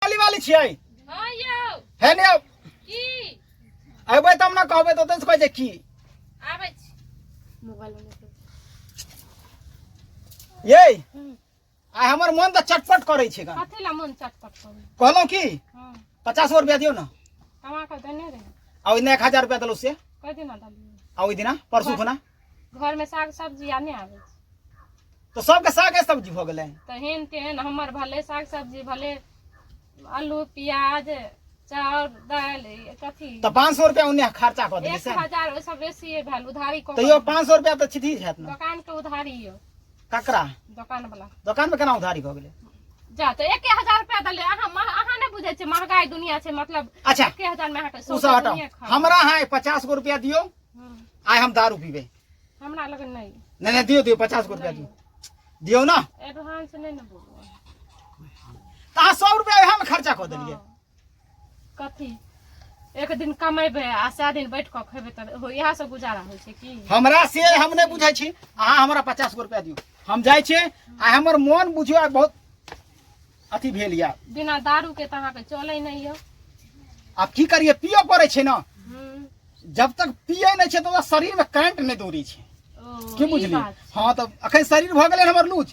वाली वाली छियै। हँ यौ। हे ने। की? अयबै तब ने कहबै, तऽ ओतऽ से कहै छै की। आबै छी। मोबाइल। ये, आइ हमर मन तऽ चटपट करै छै गन। कथी ला मन चटपट करै? कहलहुँ की, 50 गो रुपया दियौ ने। कमा कऽ देने रहे। आ ओहि दिना 1000 रुपया देलहुँ से। कई दिना देलियै? आ ओहि दिना परसू खुना। घर में साग सब्जी आ नहि आबै छै। तऽ सबके सागे सब्जी भऽ गेलै। तऽ हेन तेहन हमर भले साग सब्जी, भले आलू प्याज चाउर दालि कथी। तऽ 500 रुपया ओन्ने खर्चा कऽ देलियै एक से। हजार ओहिसँ बेसी भेल उधारी कऽ। तैयो 500 रुपया तऽ छिधी हैत ने। दोकान के उधारी यौ। ककरा? दोकान वाला। दोकान में केना उधारी भऽ गेलै? जा तऽ 1000 रुपया देलै। अहाँ अहाँ नहि बुझै छियै, महगाई दुनिया छै मतलब। अच्छा। 1000 में अहाँके ओ सौंसे सब हटाउ। दुनिया खा। हमरा अहाँ 50 गो रुपया दियौ। आइ हम दारू पीबै। हमरा लग नहि। नहि नहि, दियौ दियौ, 50 गो रुपया दियौ, दियौ ने। एडवांस नहि ने बोलू। तऽ अहाँ 100 रुपया उएहमे खर्चा कऽ देलियै। हँ। कथी एक दिन कमेबै आ सए दिन बैठ कऽ खेबै तऽ इएह सब गुजारा होइ छै की? हमरा से हम नहि बुझै छी। अहाँ हमरा 50 गो रुपया दियौ, हम जाइ छियै। आ हमर मोन बुझियौ आइ बहुत अथी भेल यऽ। बिना दारू के तऽ अहाँके चलै नहि यऽ। आब की करियै, पियऽ पड़ै छै ने। जब तक पियै नहि छै तब तक शरीर में करंट नहि दौड़ै छै। ओ, की ई बुझलियै? बात छै। हँ, तऽ अखन शरीर भऽ गेलै हमर लूज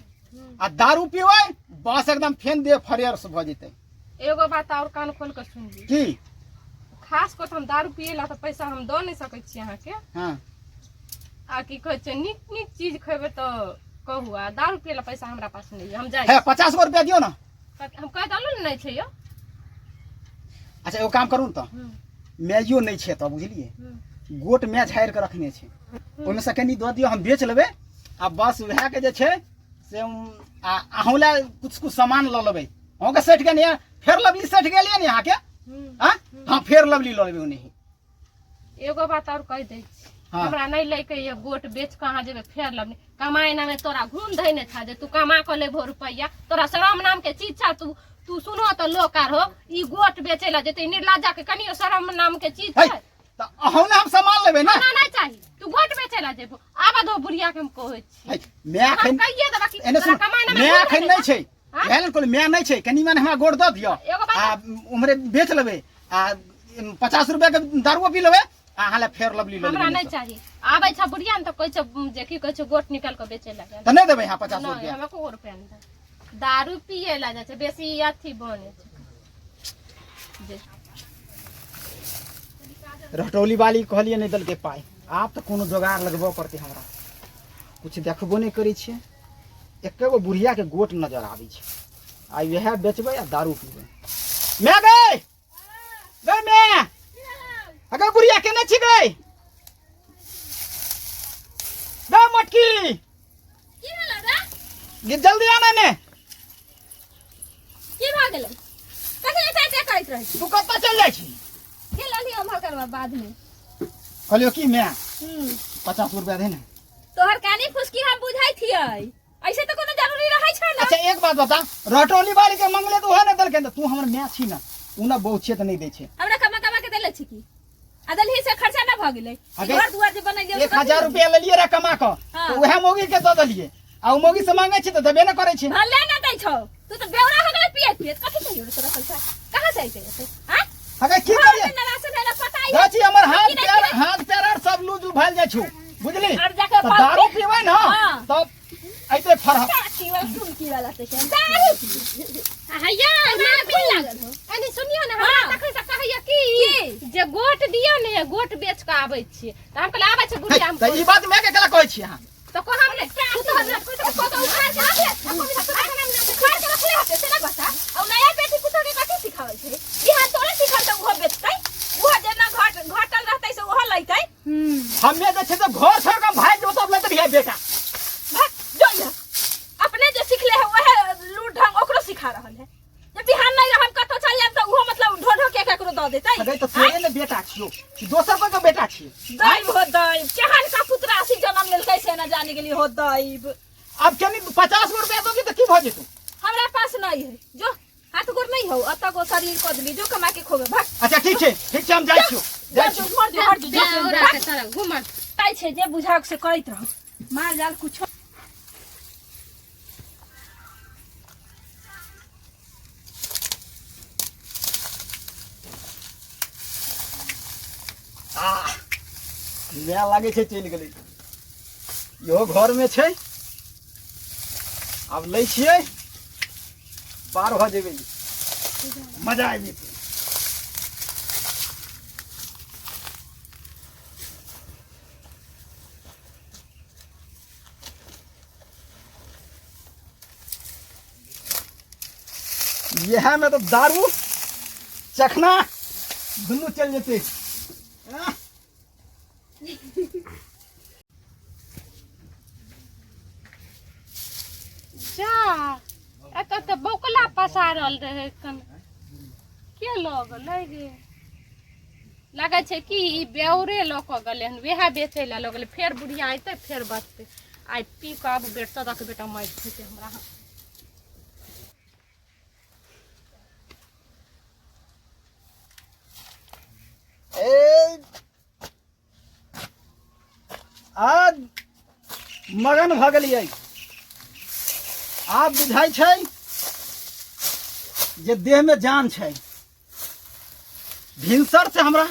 आ दारू पीबै बस एकदम फेन देह फ्रेश भऽ जेतै। एगो बात और कान खोल कऽ सुन ली। की? खास कऽ तऽ हम दारू पियै ला तऽ पैसा हम दऽ नहि सकै छी अहाँके। आ की कहै छै, नीक नीक चीज खेबै तऽ कहू, आ दारू पियै ला पैसा हमरा पास नहि यऽ, हम जाइ हे, 50 गो रुपया दियौ ने। छी। हम कहि देलहुँ ने, नहि छै यौ। अच्छा, एगो काम करू ने तऽ। माइयो नहि छै तऽ बुझलियै, गोट माय झाड़ि कऽ रखने छै, ओहिमे से कनि दऽ दियौ, हम बेच लेबै आ बस उएह के जे छै से आ अहूँ लए कुछ कुछ सामान लऽ लेबै। अहूँके सठि गेल ने, फेर लवली सठि गेलियै ने अहाँके। आँ हँ, फेर लवली लऽ लेबै ओनही। एगो बात और कहि दै छी। हमरा नहि लैके ये गोट बेच कऽ अहाँ जेबै फेर लवली कमाइ नामे। तोरा घूम धैने छा जे तू कमा कऽ लेबहो रुपैआ? तोरा शरम नाम के चीज छा? तू तू सुनो तऽ लोक आर हो, ई गोट बेचै लए जेतै, निर्लज्जा के कनियो शरम नाम के चीज है छै? तऽ अहूँ ने हम सामान लेबै ने। हमरा नहि चाही, तू गोट बेचै लए जेबहो। आबऽ दो बुढ़िया के, हम कहै छी। है, माय हम एखन कहिए देबा कि एने तोरा सुन, कमाइ नामे माय घूम एखन धैने नहि छा। छै। हाँ? इएह लेल कहलियै, माय नहि छै, कनि मने हमरा गोड़ दऽ दिअ एगो बात आ उम्हरे बेच लेबै आ 50 रुपया के दारुओ पी लेबै आ अहाँ लए फेर लवली लऽ हमरा लेबै। नहि चाही। आबै छ बुढ़िया ने तऽ कहै छै जे की कहै छै, गोट निकालि कऽ बेचै लए गेल। तऽ नहि देबै अहाँ 50 नहि रुपया? हमरा एको रुपया नहि देबै। दारू पियै लए जाइ छै, बेसी अथी बनै छै जे। रटौली वाली कहलियै, नहि देलकै पाइ। आब तऽ कोनो जोगाड़ लगबऽ पड़तै हमरा। किछु देखबो नहि करै छियै, एके गो बुढ़ियाके गोट नजर आबै छै। आ इएह बेचबै आ दारू पीबै। माय गै, गै माय, अगर बुढ़िया केने छी गै, गै मोटकी। की भेल रे? गे, जल्दी आना ने। की भऽ गेलै? कथी एते एते करैत रहै छी? तू कतऽ चलि जाइ छी? गेल रहली उम्हर करबा बाद में। कहलियौ की माय, 50 रुपया दे ने। तोहर कानी फुसकी हम बुझै छियै, ऐसे तऽ कोनो जरूरी रहै छै ना। अच्छा, एक बात बता, रटौली वाली के मंगले तऽ उहे नहि देलकै, तऽ तू हमर माय छी ने, उ ना बहुत छियै तऽ नहि दै छै। हमरा कमा कमा के देले छी की? आ देलही से खर्चा ना भऽ गेलै? अगे, घर दुआर जे बनेलियै से 1000 रुपया लेलियै रहे कमा कऽ, तऽ उएह मौगी के दऽ देलियै आ ओ मौगी से मांगे छी तऽ देबे नहि करै छै। भले ना दै छौ, तू तऽ बेवड़ा हो गेलै पियैत पियैत। कथी चाहिए रे तोरा? पैसा कहाँ से अइतै एते? आँय? अगे, की घर करियै? में न राशन है ना पता ही। चाची, हमर हाथ की नहि, पैर की नहि? हाथ पैर आर सब लूज भए जाइ छौ, बुझली? आर जाके तऽ बाप दारू रे। पीबै ने तब अइते फरह। चाची वाला टुनकी वाला से के दारू पी। हैया हमरा खून लागल हो। कनि सुनियो ने हमरा। तखन से कहैया की की? जे गोट दियौ ने, गोट बेच कऽ आबै छियै, तऽ हम कहलियै आबै छै बुढ़िया हम। तऽ ई बात मैं के केला कहै छी अहाँ? तऽ कहब ने तू तऽ हमरा कतौ उखाड़ के रखले, उखाड़ के रखले होते से ना बता। और नया बेटी पुतोह के कथी सिखावल छै? ई हाल तोरे सिखल तऽ उहो बेचतै, उहो जेना घट घटल रहतै से उहो लैतै। हमे जे छै से घर छोड़ कऽ भागि जेबो तब लैत रहियै बेटा। भाग जो यहाँ। अपने जे सिखले है वह लूट ढंग ओकरो सिखा रहल है। जे बिहान नहीं रहम, कतौ चल जाब तऽ उहो मतलब ढो ढो के केकरो दऽ देतै। अरे तऽ तोरे ने बेटा छियौ कि दोसर कोई के बेटा छियै? दैव हो दैव, केहन का पुत्रासी जन्म लेलकै से न जाने गेली हो दैव। आब कनि 50 गो रुपया दऽ तऽ की भऽ जेतौ? हमरा पास नहीं है, जो हाथ गोड़ नहीं हो अतः गो शरीर कऽ देली, जो कमा के खोबे, भाग। अच्छा, ठीक छै, ठीक छै, हम जाइ छियौ, जाइ छियौ। मर जो, मर जो, जो। बेवड़ा के तरह घुमल ताइ छै जे बुझाक से करैत रहो, माल जाल कुछो। आ माय लागै छै चलि गेलै इहो घरमे छै आब लै छियै पार भऽ जेबै मजा आबि जेतै इएह में तऽ दारू चखना दुनू चलि जेतै आह। जा एतऽ तऽ बौकला पसारल रहै कन के लऽ गेलै गे लगै छै कि ई बेउरे लऽ कऽ गेलै हन वएह बेचै लए लऽ गेलै फेर बुढ़िया अयतै फेर बचतै आइ पी कऽ आब बेट सदक बेटा मारि खेतै हमरा ए आ मगन भऽ गेलियै आब बुझाइ छै जे देहमे जान छै भिनसर से हमरा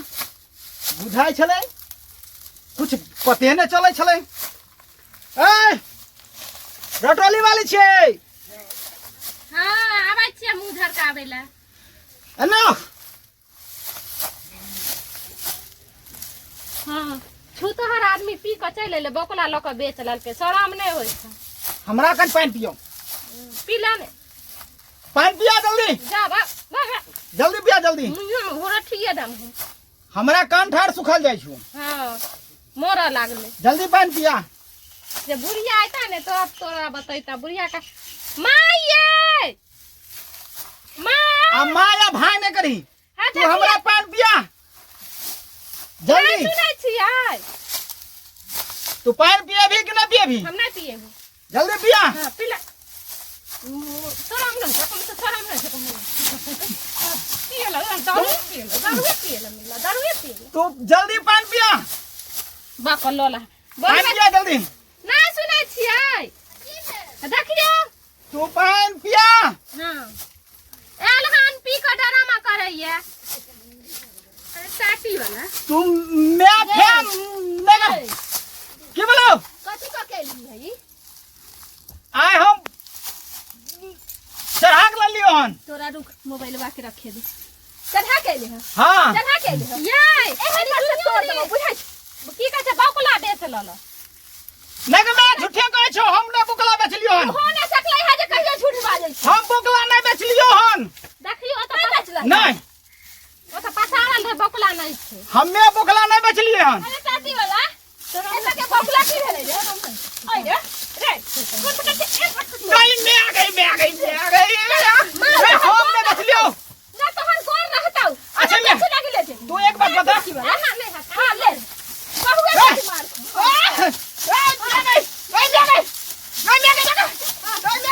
बुझाइ छलै कुछ पते नहि चलै छलै ए रटोली वाली छियै हँ आबै छियै मुँह झरकाबै लए एना हँ छूतहर आदमी पी कऽ चलि एलै बौकला लऽ कऽ बेच लेलकै शरम नहि होइ छै हमरा कन पानि पियौ पी ले ने पानि पिया जल्दी जा बा बा बा। जल्दी पिया जल्दी मुँहे घोरठिए दम हम हमरा कान ठार सुखल जाइ छौ हँ मरऽ लागलै जल्दी पानि पिया जे बुढ़िया अयता ने तो अब तोरा बतैता बुढ़िया का माँ ये माँ आ माँ या भाय नहि करही हाँ, तू हमरा पानि पिया जल्दी सुनै छियै तू पानि पियेबही कि नहि पियेबही हम नहि पिएबो जल्दी पिया हाँ पिला शरम नहि छै कम से शरम नहि छै कम पिएला दारू पिएला दारू पिएला मिला दारू पिएला तू जल्दी पानि पिया बाप लोला पानि पिया जल्दी नहि सुनै छियै देखियौ तू पानि पिया हाँ आयल हन पी कऽ डरामा करैया अरे साटी वाला तू मैं फैन नहीं कर की बोलो कथी कऽ के एलही है ई? आइ हम चढ़ा के लेलियो हन तोरा रुक मोबाइलवा के रखे दे चढ़ा के एली है हाँ चढ़ा के एली है ये एहन पर से तोड़ देबो बुझाइ छौ की कहै छै बौकला बेच लल नहीं तो मैं झूठे कहै छौ हम नहीं बुकला बेचलियो हन हो ना सकलै है जे कहियो झूठ बाजै छै हम बुकला नहीं बेचलियो हन देखियो ओ नहि तऽ बेचलै नहीं ओ तऽ पसारल रहै बौकला नहि छै हमे बुकला नहीं बेचलिए हन अरे चाची वाला एतऽ के बौकला की भेलै रे ओइ रे रे कोन प्रकार के एक बात नहीं मैं आ गई मैं आ गई मैं आ गई मैं हम नहीं बेचलियो ना तोहर गोर रहतौ अच्छा, ले। अच्छा लागी ले जे तू एक बात बता ना नहि हट हां ले बहुए ए! बेटी मार आह! ए, मैं आ गई मैं आ गई मैं आ गई मैं आ गई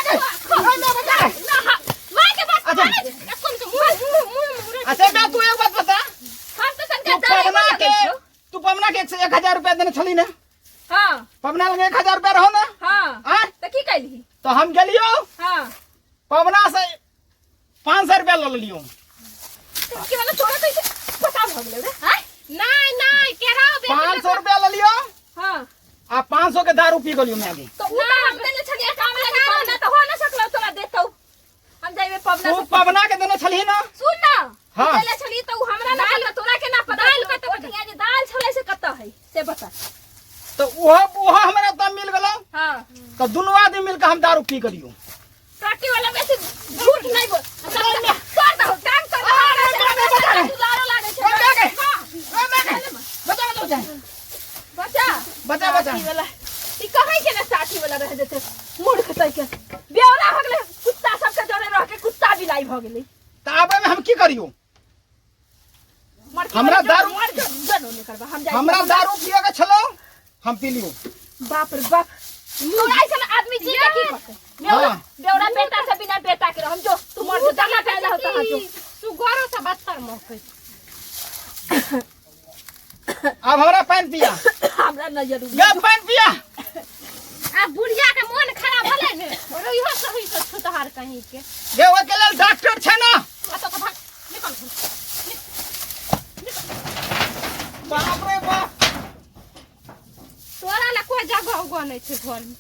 मैं आ गई ना हां मार के बात अच्छा। कोन के मुंह मुंह मुंह अच्छा मैं तू एक बात बता हम तो तू तनका दाई पवना के तू पवना के 1000 रुपया देने छली ना हां पवना लगे 1000 रुपया रहो ना हां आय त की कैलही तो हम गेलियो हां पवना से 500 रुपया ल लेलियो की वाला तोरा कैसे पता भ गेलै रे आय नहि नहि केराव बेच 500 रुपया ले लियो हां आ 500 के दारू पी गेलियो मैं अभी तो उ त हम देने छलियै काम लगी पवना त हो ना सकलो तोरा देतौ हम जाइबे पवना तू से पवना के देने छलही ना सुन ना हाँ। देले छली त उ हमरा ना पता तोरा के ना पता दाल कतऽ ओठिया जे दाल छलै से कतऽ है से बता तो उहो उहो हमरा तब मिल गेलो हां तो दुनू आदमी मिलके हम दारू पी गेलियो काटी वाला बेसी झूठ नहीं बोल कर दहो टांग कर दहो अरे, अरे, अरे, अरे। लारो लागे छै ए, मैं गई। हाँ, ए, मैं गई। बचा बचा बचा बचा बचा साथी वाला ई कहै के ना साथी वाला रह जेते मूर्ख तै के बेवरा हो गेलै कुत्ता सबके जरे रह के कुत्ता बिलाई भ गेलै तो आबे में हम की करियो मर के हमरा मर दारू- मर के जनो नहीं करबा हम जाई हमरा दारू पिए के छलो हम पी लियो बाप रे बाप तोरा ऐसन आदमी जी के की करतै बेवरा हाँ। बेवरा बेटा से बिना बेटा के रह हम जो तू मर जो जहाँ पैदा हो तहाँ जो सुगरो से बदतर मौके अब हमरा पानि पिया हमरा न जरूरी गे पानि पिया आ बुढ़िया के मोन खराब भेलै ने और इहो सही से छुतहार कहीं के गे ओहिके लेल डॉक्टर छै ना ओतऽ से भाग निकल निकल। बाप रे बाप। तोरा ला कोई जगह उगह नहीं छै घर में।